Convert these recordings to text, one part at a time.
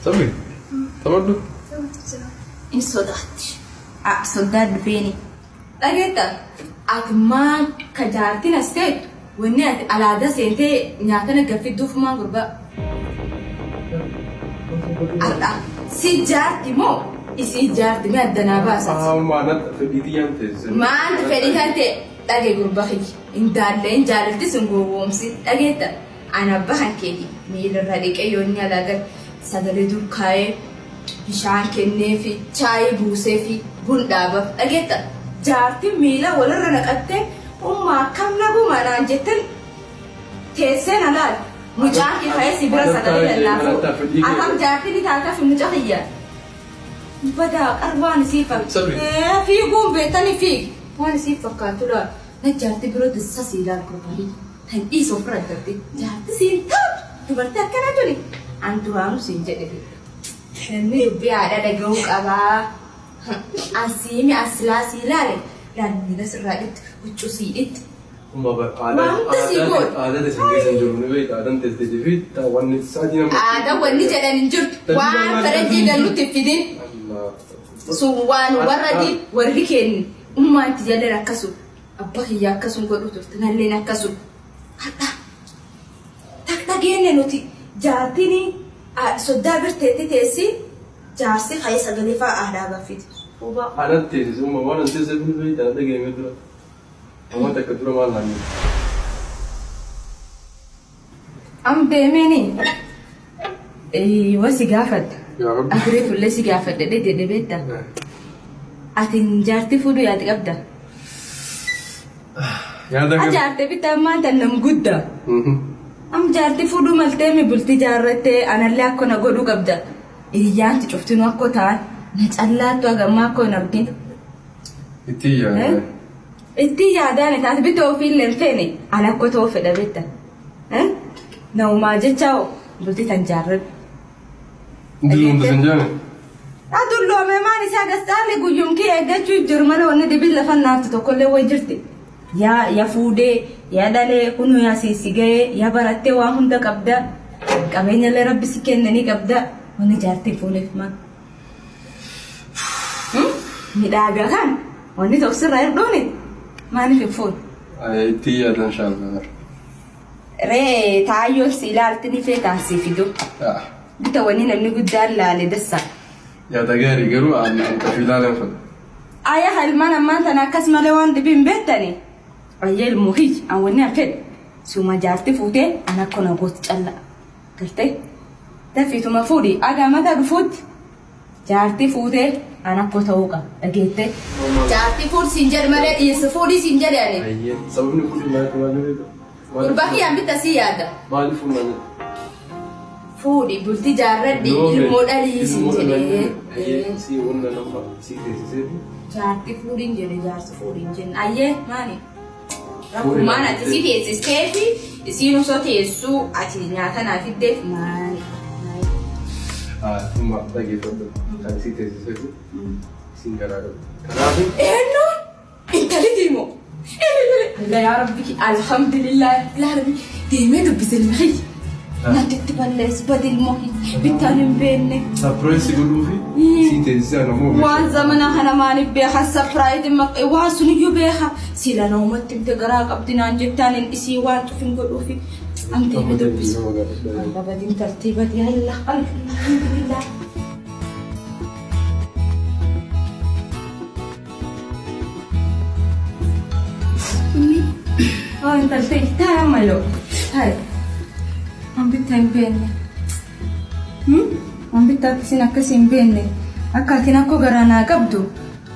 Sabri. Taphadhu. Hin sodaatti. Soddaan dhufeeni. Dhageetta ati maal ka jaartiin as teettu wanni ati alaada seentee nyaata na gaffidduuf maan gurbaa. Har'a si jaarti moo isii jaarti mee adda naa baasati. Maanat fedhii tiyyaan teessise. Maanti fedhii kan ta'e dhage gurba kiyya. Hin daalle hin jaalaltis hin gowwoomsin dhageetta. Ana abba kan keeti miilarraa dhiqee yoo inni alaa gale sagalee dur kaa'ee bishaan kenneefi chaayii buuseefi bun dhaabaf dhageetta. Jaartiin miila walirra naqattee umma akkam naguma naan jetten teessee na laal. Mucaan kee ka'ee si bira sagalee lallaafuu. Akam jaartiin ni taataaf muca kiyya. Badaa qar waan isii Sabri. Fiiguun beektanii fiigi. Waan isii fakkaatu laal. Na jaartii biroo dassa sii laal gurbanii. Tan dhiisa ofirra darbe. Jaarti siin taatu dubartii akkanaa tuni. An duraanuu siin jedhe beekta. Namni dubbii haadha dhaga'uu qabaa. An siimi an silaa sii laale. Laal miila sirraa dhitti huccuu sii dhitti. Umma bar Waa hunda sii godhu. aadaa teessan keessa hin jiru ni beekta aadaan teessee fi wanni sa'aatii nama. Aadaa wanni jedhan hin jirtu. Waan faranjii gannutti hin fidin. Sun waan warra di warri kennu ummaan tiyalleen akkasum abba kiyya akkasum godhu turte nalleen akkasum. Har'a tak dhageenne nuti jaartiin soddaa birteetti teessi jaarsi ka'ee sagalee fa'aa aadaa baffiti. Hubaa. Anatti teessise umma waan an teesseef ni beekta na dhaga'ime dura. Amma takka dura maal naan jette? Am deemeeni wa si gaafadha. Gaafadhu. Ati reefullee si gaafadha jedhe beekta. Ati jaartii fuudhuu yaada qabda. Yaada A jaartee bitta ammaan tan nam guddaa. Am jaartii fuudhuu maltee mi bultii jaarrattee anallee akka na godhuu qabda. Hiriyaanti cuftinuu akkoo ta'an na callaattu hagammaa akkoo hin argin. Itti yaada. Itti yaadaan taate bitta ofiillee hin feene an akkoo ta'uu fedha bitta. Naumaa jecha bultii tan jaarradhu. Dulluumta sin jaane. Dulloome maan isaa gasxaalle guyyumkii eeggachuu jiru malee wanni dhibiin lafa naaftu tokkollee wayi jirti. Yaa ya fuudhee yaa dhalee kunuu yaa siisi ga'ee yaa barattee waa hunda qabda. Qabeenyallee rabbi si kennanii qabda. Wanni jaartiin fuuneef maal? Midhaagaa kan wanni tokko sirraa hirdhuuni maaliif hin fuune? Itti yaada inshaallah. Ree taayyoon si ilaalti ni feetaan si fidu. Bita wanni namni guddaan laale dassa. Yaada gaarii garuu an ofii ilaaleen fedha. Aya ilmaan ammaan tana akkas malee waan dhibii hin beektani. Ayya ilmoo kiyya an wanni an fedhu suma jaarti fuutee an akka na gootu calla. Gartee dafiituma fuudhi agaa mata dhufuutti jaartii fuutee an akkoo ta'uu qaba dhageettee. Jaartii fuudhi siin jedhe malee dhiirsi fuudhii siin jedhe ani. Ayyee sababni fuudhi maaliif maal beekta? Gurbaa kiyyaan bitta sii yaada. Maaliif fuudhi maal Fuudhi bultii jaarradhi ilmoo dhalii siin jedhe. Ayyee si wanta nama si teessisee Jaartii fuudhiin jedhe jaarsi fuudhiin jenne. Ayyee maali? Rakkumaan ati si teessistee fi isiin osoo teessuu ati nyaata naa fiddeef maali? Dhuma dhageeffadhu kan si teessisee fi isiin garaa qabu. Kanaafuu Eenyuun intalli diimoo. Allah yaa rabbi alhamdulillah rabbil alamin deemee dubbise ilmi kiyya. Natti itti balleessu badi ilmoo kiyya bittaan hin beekne. Surprise godhuu fi si teessisee ana moo Waan zamana kana maaliif beekan surprise waan suniyyuu beeka. Sila namumatti himte garaa qabdi naan jettaan hin isii waan cufin godhuufi. Am deemee dubbise. Allah badin tartiibati Allah alhamdulillah. Oh, intalti taa'e amma yoo. Taa'e. Waan bittaa hin beekne. Waan bittaa akkasiin akkasii hin beekne. Akka atiin akkoo garaa naa qabdu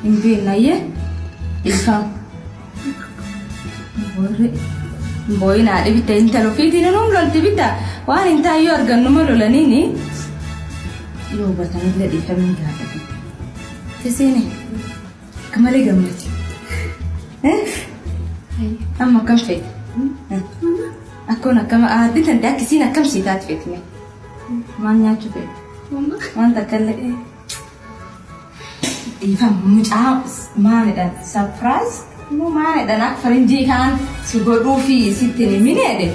hin beekne ayyee. Dhiifama. Warri boo'in haadhi bitta intala ofiitiin nuun lolti bitta waan hin taane yoo argannu lolaniini yoo hubatanillee dhiifama hin gaafatu. Tisiini akka malee gammadi. Amma akkam feeti? Akkoon akkam aaddi tante akka isiin akkam sii taate feeti mee? Maal nyaachuu feeti? Waan takka illee. Dhiifama mucaa maalidhaan surprise moo maalidhaan akka faranjii kaan si godhuu fi sitti hin himine jedhe.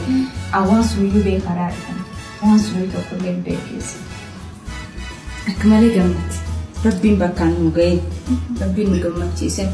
Waan sunuyyuu beekaraa dhufan. Waan sunuyyuu tokko illee hin beekeessa. Akka malee gammade. Rabbiin bakkaan nu ga'e. Rabbiin nu gammachiise.